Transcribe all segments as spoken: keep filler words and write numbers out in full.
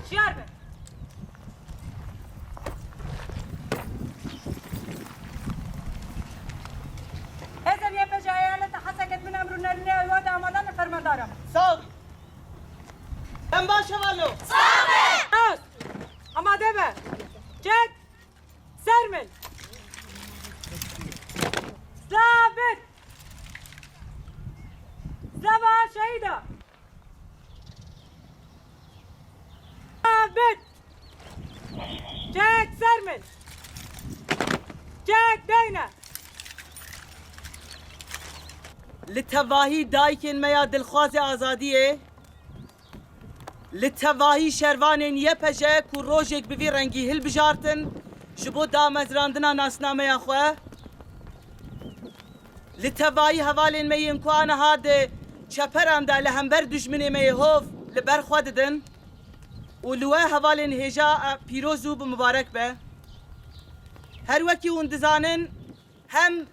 Şiyar bin. Hêzên Y P J eyaleta Hesekê, min emrû nerîne ew de amadan e, fermandara. Sağ ol. Em baş hevalno. Sağ ol. Amade be. Çek. Ser min. Sabit. Zeva şehîda. Sabit. Çek ser min. Çek deyne. Li tevahî dayikên me ya dilxwazê azadiyê, li tevahî şervanên Y P J ku rojek bi vî rengî hilbijartin, ji bo damezrandina nasnameya xwe, li tevahî hevalên me yên ku aniha di çeperan de li hember dijminê me yê hov li ber xwe didin û li we hevalên hêja, e, pîroz û bi mibarek be. Her wekî hûn dizanin, hem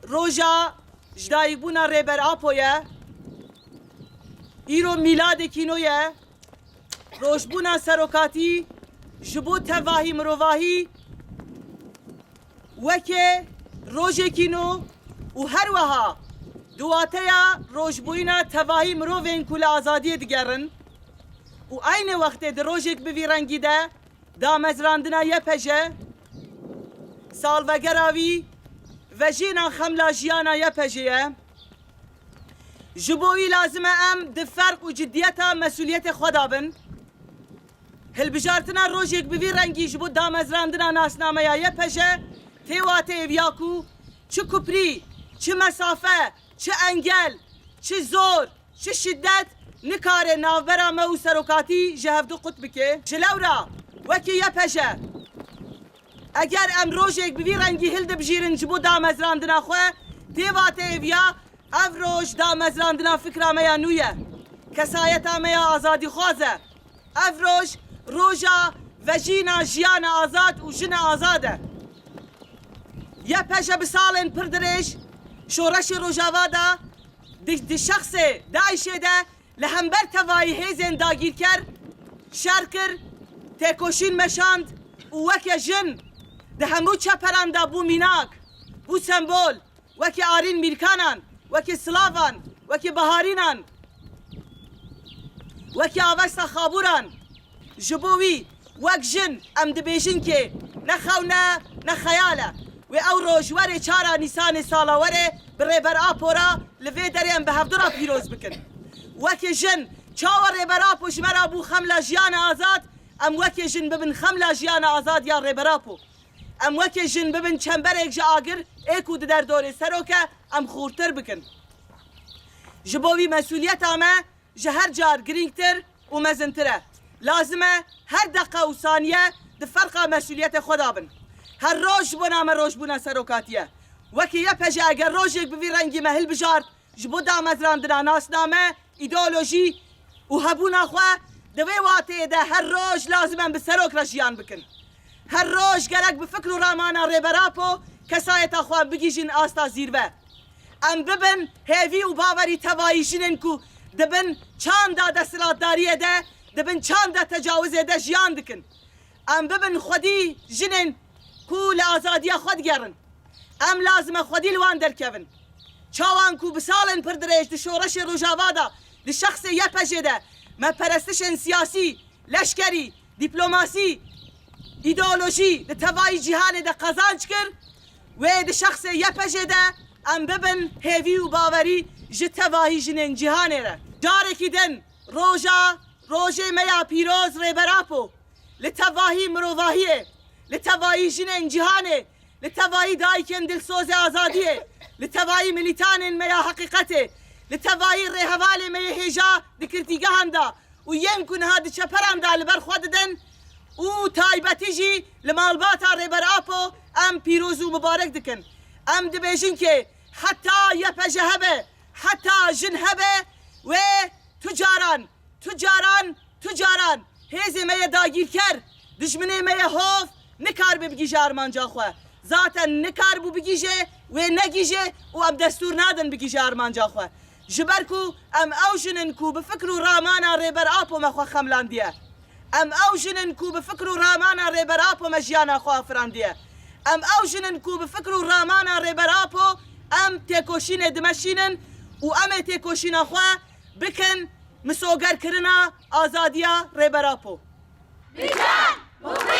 roja ji dayikbûna Rêber Apo ye, îro mîladekî nû ye, rojbûna serokatî ji bo tevahî mirovahî weke rojekî nû û her wiha di wateya rojbûyîna tevahî mirovên ku li azadiyê digerin û eynê wextê di rojek bi vî rengî de damezrandina Y P J, salvegera wî vejîna xemla jiyana Y P J ye. Ji bo wî lazim e em di ferq û ciddiyeta mesûliyetê xwe de bin. Hilbijartina rojek bi vî rengî ji bo damezrandina nasnameya Y P J tê wateyê viya ku çi kuprî, çi mesafe, çi engel, çi zor, çi şiddet nikare navbera me û serokatî ji hevdu qut bike. Ji lewra wekî Y P J, eger em rojek bi vî rengî hildibijîrin ji bo damezrandina xwe, tê vateyê viya ev roj damezrandina fikra me ya nû ye. Kesayeta me ya azadîxwaz e. Ev roj, roja vejîna jiyana azad û jina azad e. Y P J bi salên pir dirêj şoreşê Rojava de di, di şexsê DAIŞê de li hember tevayî hêzên dagîrker şer kir, têkoşîn meşand û weke jin di hemû çeperan de bû mînak, bû sembol, wekî Arîn Mîrkanan, wekî Silavan, wekî Baharînan, wekî Avesta Xabûran. Ji bo wî wek jin em dibêjin kê ne xewn e, ne xeyal e. Wê ew roj were çara Nîsanê sala were bi Rêber Apo re li vê derê em bi hevdu re pîroz bikin. Wekî jin çawa Rêber Apo ji me re bû xemla jiyana azad, em wekî jin bibin xemla jiyana azad ya Rêber Apo. Em wekî jin bibin çemberek ji agir ê ku di derdorê serok e, em xûrtir bikin. Ji bo wî mesûliyeta me ji her car girîngtir û mezintir e. Lazim e her deqa û saniye di ferqa mesûliyetê xwe de bin. Her roj ji bona me rojbûna serokatî ye. Wekî Y P J eger rojek bi vî rengî me hilbijart, ji bo damezrandina nasname, îdeolojî û hebûna xwe, di vê wateyê de her roj lazim em bi serok re jiyan bikin. Her roj gerek bi fikr û ramana Rêber Apo kesayeta xwe bigihîjin asta zîrve. Em bibin hêvî û bawerî tevayî jinên ku di bin çanda desthilatdariyê de, di bin çanda tecawizê de jiyan dikin. Em bibin xwedî jinên ku li azadiya xwe digerin. Em lazim e xwedî li wan derkevin. Çawan ku bi salên pir dirêj di şoreşê Rojava de, di şexsê Y P J de, me perestişên siyasî, leşkerî, dîplomasî, îdeolojî li tevayî cîhanê de qezanc kir, wê di şexsê Y P J de em bibin hêvî û bawerî ji tevahî jinên cîhanê re. Carekî din roja, rojê me ya pîroz Rêber Apo, li tevahî mirovahiyê, li tevahî jinên cîhanê, li tevahî dayikên dilsozê azadiyê, li tevahî milîtanên me ya heqîqetê, li tevahî rêhevalê me yê hêja di girtîgehan de û yên ku niha di çeperan de li ber xwe didin û taybetî jî li malbata Rêber Apo em pîroz û mibarek dikin. Em dibêjin kê heta Y P J hebe, heta jin hebe, wê tu caran, tu caran, tu caran hêzê me yê dagîrker, dijminê me yê hov nikaribe bigihîje armanca xwe. Zaten nikaribû bigihîje, wê negihîje û em destûr nadin bigihîje armanca xwe. Ji ber ku em ew jin in ku bi fikr û ramana Rêber Apo me xwe xemlandiye. Em ew jin in ku bi fikr û ramana Rêber Apo me jiyana xwe afirandiye. Em ew jin in ku bi fikr û ramana Rêber Apo em têkoşînê dimeşînin û em ê têkoşîna xwe bikin misogerkirina azadiya Rêber Apo. Bi can, bi